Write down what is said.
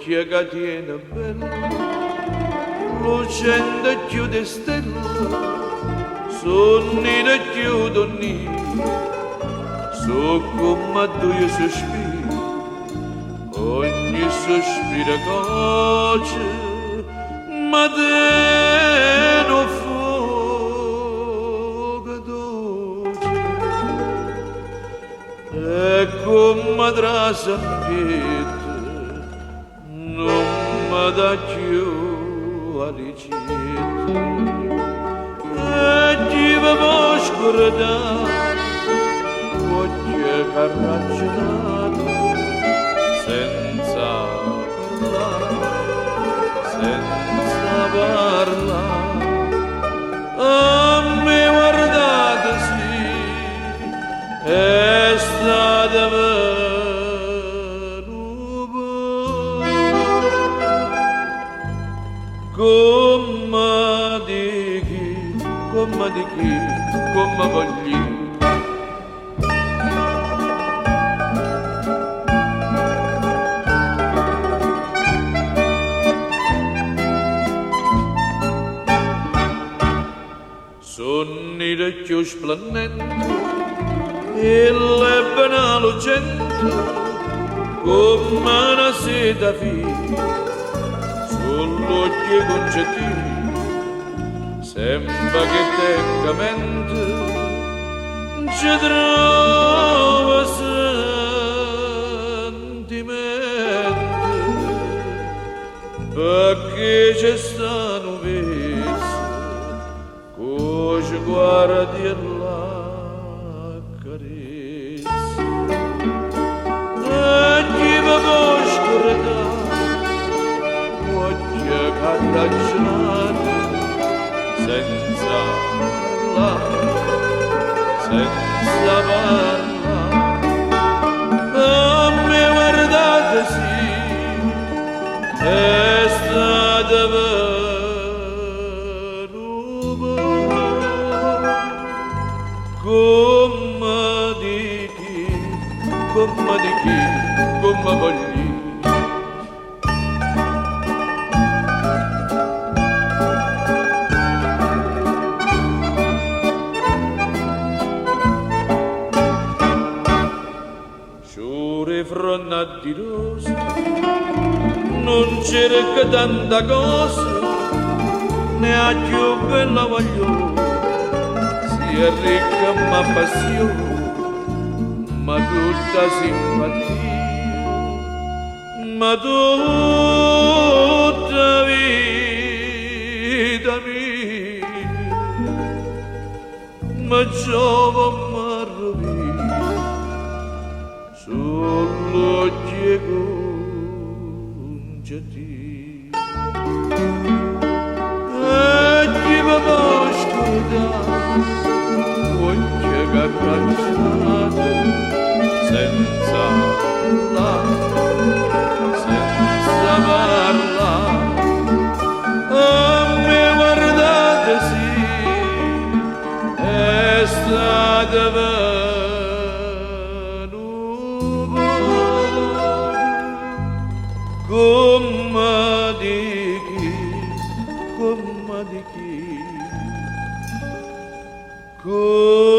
L'uocchie che tiene bella, lucente cchiù de stelle, so' nire cchiù do niro, so' comm'a duje sospiri, ogni sospiro coce, ma tene 'o ffuoco doce. E comme trase 'mpietto nun me dà cchiù arricietto. E chi ve po' scurdà Uocchie ch'arraggiunate senza parlà, senza parlà. A me guardate sì, è stata nu poco. Comme dich'i', comme dich'i', comme vogl'i'. So' nire cchiù splennente 'e ll'ebena lucente, comm'a na seta fina, so' ll'uocchie 'e Cuncettina, sempe che tengo mente, nce trovo sentimente, pecché ce sta nu vezzo cu 'o sguardo e ll'accarezza. E chi ve po' scurdà uocchie ch'arraggiunate senza parlà, senza parlà. A me guardate sì, è stata pe nu poco. Comme dich'i', comme dich'i', comme vogl'i'. Sciore 'e fronna addirosa, nun cerca tanta cosa, né 'a cchiù bella guagliona, si è ricca m'appassiona, ma tutta simpatia, ma tutta vita mia, me giova m'arruvina, so' ll'uocchie 'e Cuncettina. E chi ve po' scurdà uocchie ch'arraggiunate senza parlà, senza parlà. A me guardate sì, è stata pe nu poco. Comme dich'i', comme dich'i', comme.